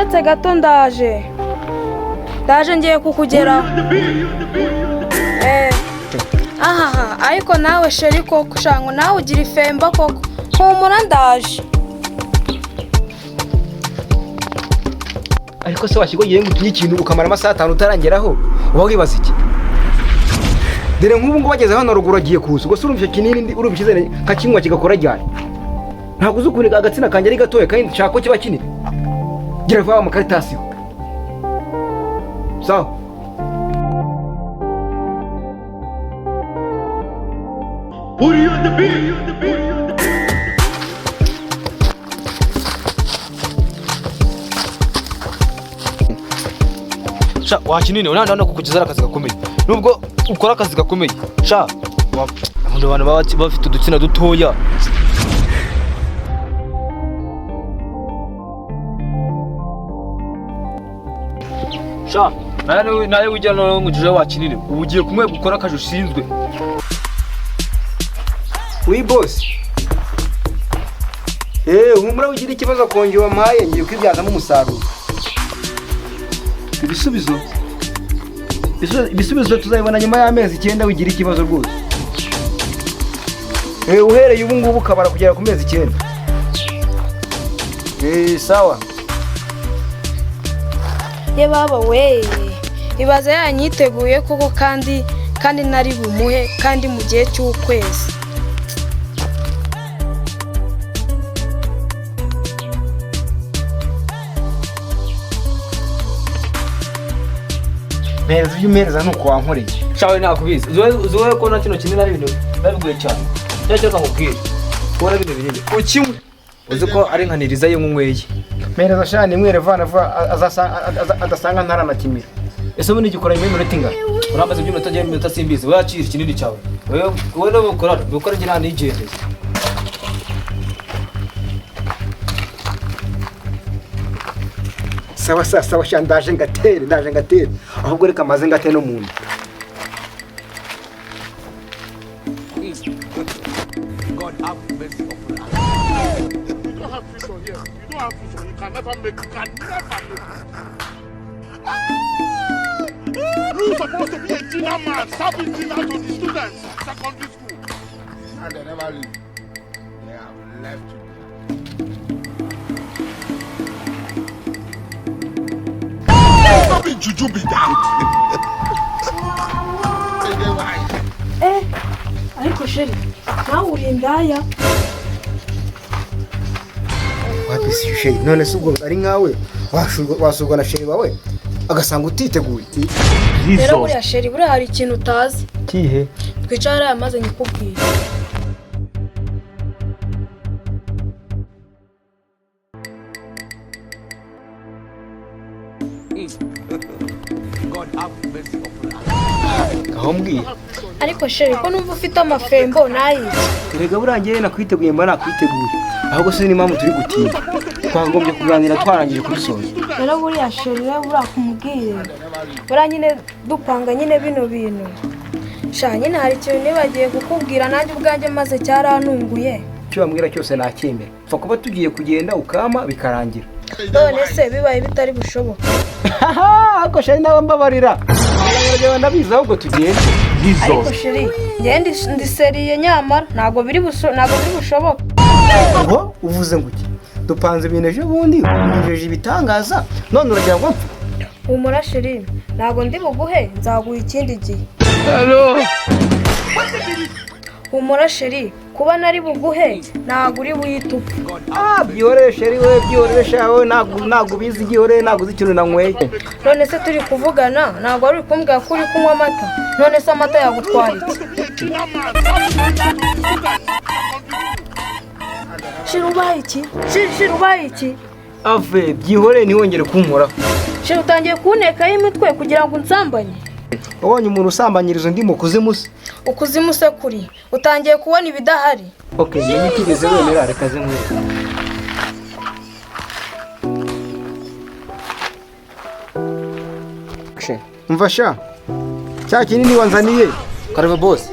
Buretse gato, ndaje, ndaje, ngiye kukugeraho. Ahaha, ariko nawe chéri, koko shango nawe ugira ifemba koko. Humura, ndaje. Ariko se washyirwa ngo utinye ikintu ukamara amasaha 5 utarangeraho, uba wibaza iki? Dore nk'ubu ngubu bageze hano ruguru, agiye kuza. Ubwo se urumva icyo kinini urumva icyizere nkakinywa kigakora ryari? Ntabwo uzi ukuntu agatsina kanjye ari gatoya kandi nshaka ko kiba kinini. Gira vuba mu karitasiyo. Sawa. Sha wakinini, unana no kukugezaho akazi gakomeye. Nubwo ukora akazi gakomeye sha, abantu baba bafite udutsina dutoya. Sha nawe nawe ujya no ngujeje wakinini, ubu ugiye kumwe gukora akazi ushinzwe. Oui boss. Humura, ugira ikibazo kongi wampaye ngiye kwibyazamo umusaruro. Ibisubizo ibisubizo tuzabibona nyuma y'amezi 9, wigira ikibazo rwose. Uhereye ubu ngubu ukabara kugera ku mezi 9. Sawa. Ye baba we, ibaza yanyiteguye koko, kandi nari bumuhe kandi mu gihe cy'ukwezi. Mpereza ibyo umpereza nuko wankoreye. Shawe nakubizi, uzowe ko na kino kinini ari ibintu biba cyane. Cyo cyo nkubwire, kubona bino binini ukinywe uzi ko ari nkaniriza ye nkunyweye. Mpereza shani mwere vana va adasanga ntaranakimira. Ese ubundi gikora nyuma y'iminota ingana? Uramaze iby'iminota ngewe iminota simbizi. Wowe akira ikinini cyawe, wowe wowe no bukora bukora, njye nta nigendeye. Sawa sawa sawa sha, ndaje ngatere, ndaje ngatere. Ahubwo reka maze ngate no mu nda. You don't have future here. You don't have future. You can never make. You can never make. You supposed to be a dinner man, serving dinner to the students, secondary school. And they never leave. They have left you. No be juju be that. Say they wise. Ariko chéri, nawe uri indaya. Wapi si chéri, none se ubwo ari nkawe wasurwa na chéri wawe agasanga utiteguye? Rero buriya chéri, buriya hari ikintu utazi. Kihe? Twicara hariya maze nyikubwire. Aho mbwira. Ariko chéri, ko numva ufite amafembo nayiki? Erega buriya ngewe nakwiteguye, mba nakwiteguye. Ahubwo sinzi n'impamvu turi gutinda, twagombye kuganira twarangije kubisoza. Rero buriya chéri, rero buriya kumubwire, buriya nyine dupanga nyine bino bintu sha, nyine hari ikintu nibagiye kukubwira nanjye ubwanjye maze cyarantunguye. Icyo wambwira cyose nacyemera, pfa kuba tugiye kugenda ukama bikarangira. None se bibaye bitari bushoboke? Ariko chéri nawe mbabarira. Mbabarira, ndabizi, ahubwo tugende. Ariko chéri, njyewe ndi sérieux, nyamara ntabwo biri bushoboke. Ngo uvuze ngo iki? Dupanze ibintu ejo bundi, unjeje ibitangaza, none uragira ngo mpfe? Humura chéri, ntabwo ndi buguhe, nzaguha ikindi gihe. Humura chéri, kuba nari buguhe ntabwo uri buhite upfa. Ah, byihorere chéri we, byihorere shawe, ntabwo ubizi, byihorere, ntabwo uzi ikintu nanyweye. None se turi kuvugana, ntabwo wari uri kumbwira ko uri kunywa amata? None se amata yagutwara iki? Chéri, ubaye iki? Chéri, chéri, ubaye iki? Ave, byihorere, ntiwongere kunkoraho. Chéri, utangiye kuntekaho imitwe kugira ngo unsambanye? Wabonye umuntu usambanyiriza undi mu kuzimu se? Ukuzimu se kuri utangiye kubona ibidahari? Okay, niba utigeze wemera, reka ze nkwereke. Umva sha, cya kinini wanzaniye. Karebe boss,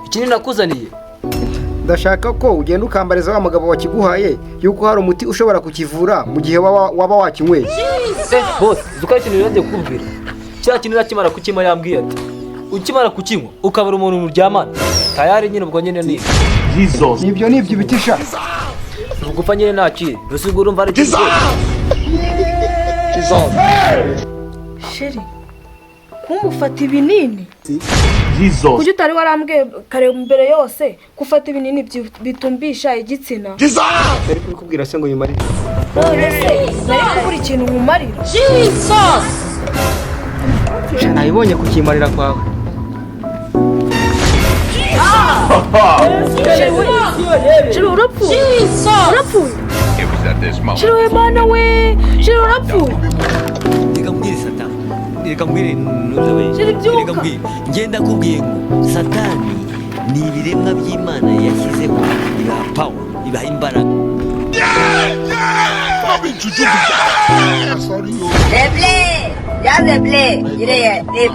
ikinini nakuzaniye. Ndashaka ko ugenda ukambariza wa mugabo wakiguhaye yuko hari umuti ushobora kukivura mu gihe waba wakinyweye. Boss, uzi ko ari ikintu yongeye kukubwira? Cya kintu akimara kukinywa yambwiye ati ukimara kukinywa ukabura umuntu muryamana, tayari nyine ubwo nyine ni Nibyo, nibyo ibitisha. Ugupfa nyine, ntakiri mbese. Ubwo urumva ari ikintu. Chéri, kumufata ibinini kuki utari warambwiye kare mbere yose ko ufata ibinini bitumbisha igitsina? Nari kubikubwira se ngo bimarire? None se nari kubura ikintu nkumarira? Nabibonye kukimarira kwawe. Chéri we, chéri urapfuye, urapfuye. Chéri we, mana we, chéri urapfuye. Reka mbwire Satani, reka mbwire nuza we. Chéri, byuka. Reka mbwire, ngenda kubwiye ngo Satani ni ibiremwa by'Imana yashyizeho, ibaha power, ibaha imbaraga. No be juju be that. Sorry, oh. Replay, ya replay, yire replay.